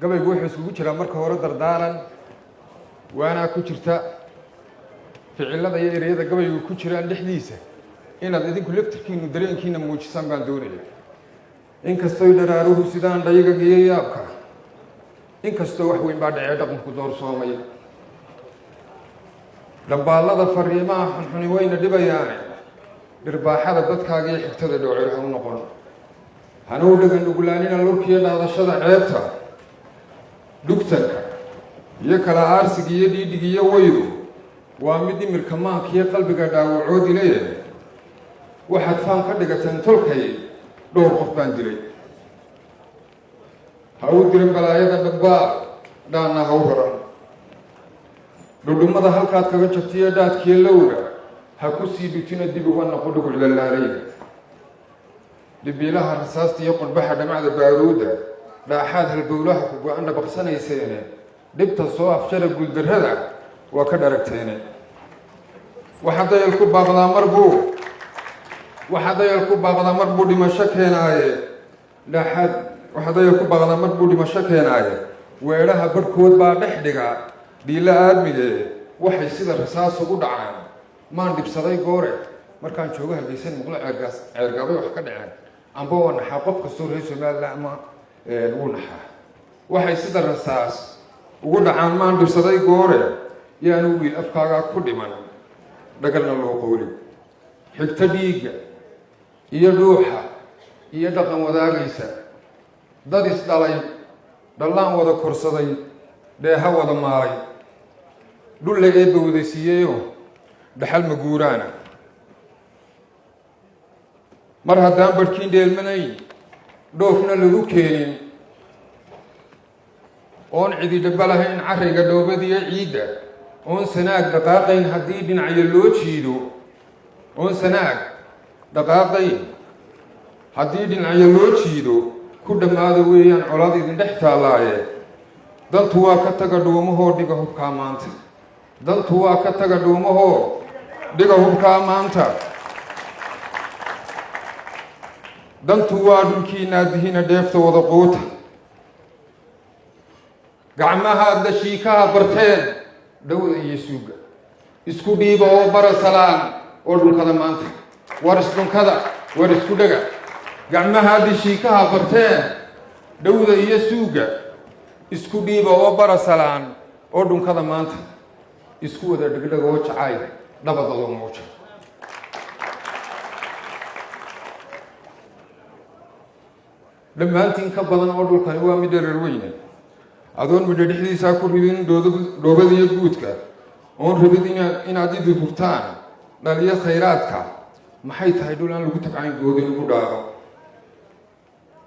Gabaygu wuxuu iskugu jiraa marka hore dardaaran, waanaa ku jirta ficilada iyo ereyada gabaygu ku jiraan dhexdiisa. Inaad idinku laftirkiinu dareenkiina muujisaan baan doonaya. Inkastoy dharaaruhu sidaan dhaygaga iyo yaabka, inkastoo wax weyn baa dhacee dhaqanku doorsoomay, dhambaallada fariimaha xunxuni wayna dhibayaane, dhirbaaxada dadkaaga iyo xigtada dhowcir ha u noqon, hana u dhagan dhuglaanina lurkiyo dhaadashada ceebta, dhugtanka iyo kala aarsiga iyo dhiidhig iyo weydu waa mid imirka maanka iyo qalbiga dhaawacoodi leeyahay. Waxaad faan ka dhigateen tolkay dhowr qof baan dilay. Ha u dirin balaayada dhambaal, dhaanna ha u raran. Dhudhummada halkaad kaga jabtiyo dhaadkiyo lowga ha ku sii dhutina, dib uga noqo dhuguclalaalayda. Dhibiilaha rasaasta iyo qudhbaxa dhamacda baaruudda, dhaaxaad halbowlaha ku go-an dhabaqsanayseene, dhibta soo afjara, guuldarrada waa ka dharagteene. Waxaa dayal ku baaqdaa mar buu, waxaa dayal ku baaqdaa mar buu dhimasho keenaaye. Dhaaxaad waxaa dayal ku baaqdaa mar buu dhimasho keenaaye. Weedhaha barhkood baa dhex dhiga dhiilo aadmigee, waxay sida rasaas ugu dhacaan maan dhibsaday goore. Markaan joogo Hargeysan, muqlo Ceergaas Ceergaabay wax ka dhaceen, amba waa naxaa. Qof kastoo reer Somaliland ama wuu naxaa. Waxay sida rasaas ugu dhacaan maan dhibsaday goore. Yaanu wiil afkaagaa ku dhiman, dhagalna loo qoolin. Xigto dhiigga iyo dhuuxa iyo dhaqan wadaagaysa, dad isdhalay, dhallaan wada korsaday, dheeha wada maalay, dhulle eebba wada siiyeyoo dhaxal ma guuraana. Mar haddaan barhkiin dheelmanayn, dhoofna lagu keenin, oon cidi dhaba lahayn carriga dhoobadiyo ciidda, oon sanaag dhaqaaqayn haddii dhinacyo loo jiido, oon sanaag dhaqaaqayn haddii dhinacyo loo jiido, ku dhammaada weeyaan colaad idin dhex taallaaye. Dantu waa ka taga dhuumahoo dhiga hubkaa maanta. Dantu waa ka taga dhuumahoo dhiga hubkaa maanta. Dantu waa dhulkiinaa dihina, dheefta wada quuta. Gacmahaad dashiikaha barteen, dhowda iyo suuga isku dhiiba oo bara salaan oo dhunkada maanta. War isdhunkada, war isku dhega. Gacmahaad dashiikaha barteen, dhowda iyo suuga isku dhiiba oo bara salaan oo dhunkada maanta. Isku wada dhegdhega oo jacayl dhabadado muuja. Dhammaantiin ka badan oo dhulkani waa mid dherer weyne, adoon midho dhexdiisaa ku ridin dhoobadiyo guudka, oon rabid inaad idi hurtaan dhaliyo khayraadka. Maxay tahay dhul aan lagu tabcayn, goodin lagu dhaaqo?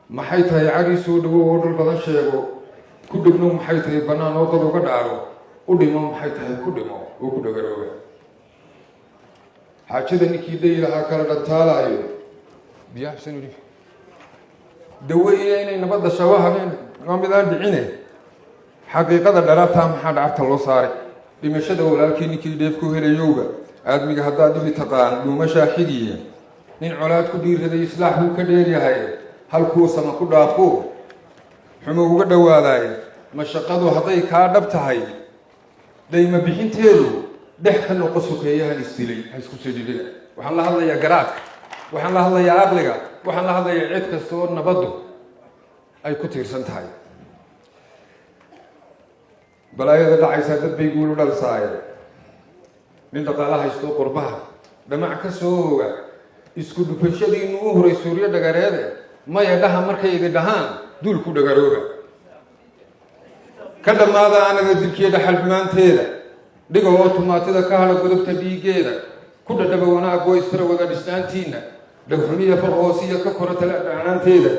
Maxay tahay cari soo dhawow oo dhul badan sheego ku dhegnow? Maxay tahay bannaan oo dad uga dhaaro u dhimo? Maxay tahay ku dhimo oo ku dhagarooba? Xaajada ninkii dayi lahaa kala dhantaalaayo biyaxsan dawe iyo inay nabadda shabo habeen waa mid aan dhicine. Xaqiiqada dharaabtaa maxaa dhacabta loo saaray? Dhimashada walaalkii ninkii dheef ku helayowba, aadmiga haddaad dhibi taqaan, dhuumashaa xigiye. Nin colaad ku dhiiraday islaax buu ka dheeryahay, halkuu sama ku dhaafo xumo uga dhowaadaay. Mashaqadu hadday kaa dhab tahay, dayma bixinteedu dhex ka noqo sokeeyahan isdilay, ha isku soo dhidhina. Waxaan la hadlayaa garaadka, waxaan la hadlayaa aqliga, waxaan la hadlayaa cid kastoo nabaddu ay ku tiirsan tahay. Balaayada dhacaysaa dad bay guulu dhalsaaye. Nin dhaqaala haysto qurbaha dhamac ka soo hoga, isku dhufashadiinu u horay suuryo dhagareede, maya dhaha markay idin dhahaan, duulku dhagarooba. Ka dhammaada anada dilkiyo dhaxal xumaanteeda, dhiga oo tumaatida ka hadha godobta dhiiggeeda, ku dhadhaba wanaagoo isfara wada dhisnaantiinna, dhagxumiya far hoosiya ka kora tala dhacnaanteeda,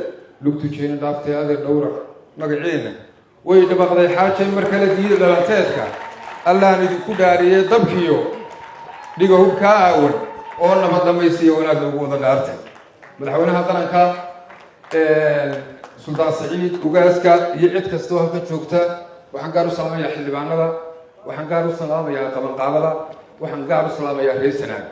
lugtujeena dhaaftay adeer dhowra magaceenna. Way dhabaqday xaajay mar kale diida dhalanteedka. Allahan idinku dhaariyey, dabkiyo dhiga hubkaa aawan oo nabad dhamaysiya wanaag noogu wada dhaartay. Madaxweynaha qaranka, Suldaan Saciid, ugaaska iyo cid kastoo halkan joogta, waxaan gaar u salaamayaa xildhibaanada, waxaan gaar u salaamayaa qabanqaabada, waxaan gaar u salaamayaa reer Sanaag.